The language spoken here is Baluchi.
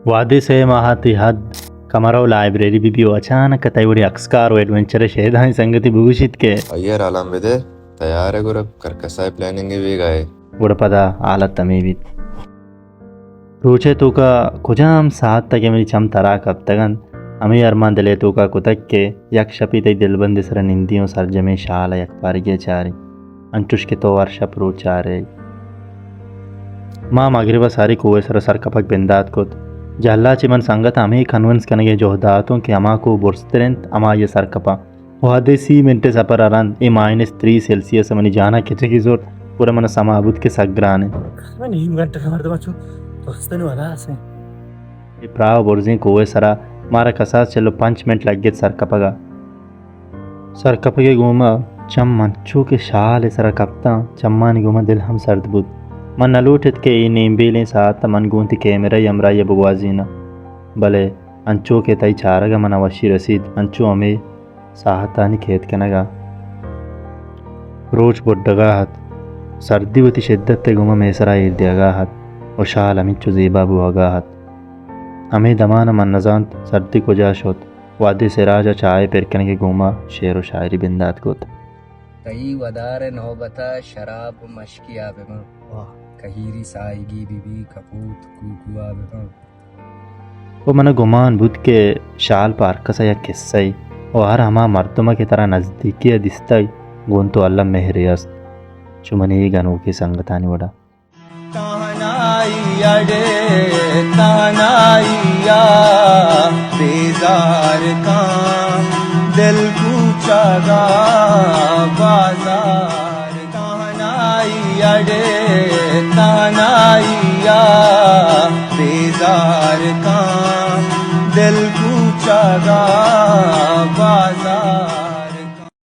وہدے سئے ماہ ءَ تئی حد کمرہ ءُ لائبریری بہ بی ءُ اچانک ءَ تئی وڑیں اکسکار ءُ ایڈونچر ءِ شیدائیں سنگتے بگوشیت کہ آئی ءَ را الم بدئے، تیار ئے، گڑا کرکس ءِ پلاننگ ءِ بیگاہ ئے۔ گڑا پدا حالت ہمے بیت۔ روچ ءِ توکا کجام ساعت ءَ کہ منی چم ترا کپتگ اَنت، ہمے ارمان دل ءِ توکا کتگ کہ یک شپے تئی دلبند ءِ سرا نندیں ءُ سرجمیں شال ءَ یکپارگی ءَ چاریں، انچوش کہ تو ہر شپ روچ چارئے۔ ما مگرب ءَ ساری کوہ ءِ سرا سرکپگ بندات کت۔ جہلا چہ من سنگتاں ہمے کنونس کنگ ءِ جہد ءَ اتوں کہ ہما کوہ برزتر اِنت، ہمائی ءَ سرکپاں۔ وہدے سی منٹ ءِ سپر ءَ رند اے مائنس تھری سیلسیس ءَ منی جان ءَ کچگے زرت، گڑا من ءَ سما بوت کہ سک گران اِنت۔ من نیم گھنٹہ ءَ مردم ءَ چو درستانی ودا ہستیں۔ اے پراہ ءُ برزیں کوہ ءِ سرا مارا کساس چل ءُ پنچ منٹ لگت سرکپگ ءَ۔ سرکپگ ءِ گوما چم انچو کہ شال ءِ سرا کپتاں، چمانی گوما دل ہم سرد بوت۔ من نہ لوٹت کہ اے نیمبیلیں ساعت ءَ من گوں تئی کیمرہ ءِ ہمراہی ءَ بگوازیناں، بلے انچو کہ تئی چارگ ءَ من ءَ وشی رسیت، انچو ہمے ساہتانی کید کنگ ءَ۔ روچ بڈگ ءَ اَت، سردی وتی شدت ءِ گوما مئے سرا ایر دیگ ءَ اَت ءُ شال ہمینچو زیبا بوہگ ءَ اَت۔ ہمے دمان ءَ من نزانت سردی کجا شت، وہدے سراج ءَ چاہ ءِ پر کنگ ءِ گوما شعر ءُ شاعری بندات کت۔ تئی ودار ءِ نوبت ءَ شراب مشکیا بباں، واہ۔ کہیری ساہگی بہ بی، کپوت کوکوا بباں۔ ءُ من ءَ گمان بوت کہ شال پہ ہرکس ءَ یک کسہ ئے ءُ ہر ہما مردم ءَ کہ ترا نزدیکی ءَ دیستگ، گوں تو الم مہرے است، چو منی اے گنوکیں سنگتانی وڑا۔ تہنائی اڑے تہنائی ءَ بیزار کاں، دل کوچگ ءَ بازار۔ تہنائی اڑے تہنائی ءَ بیزار کاں، دل کوچگ ءَ بازار۔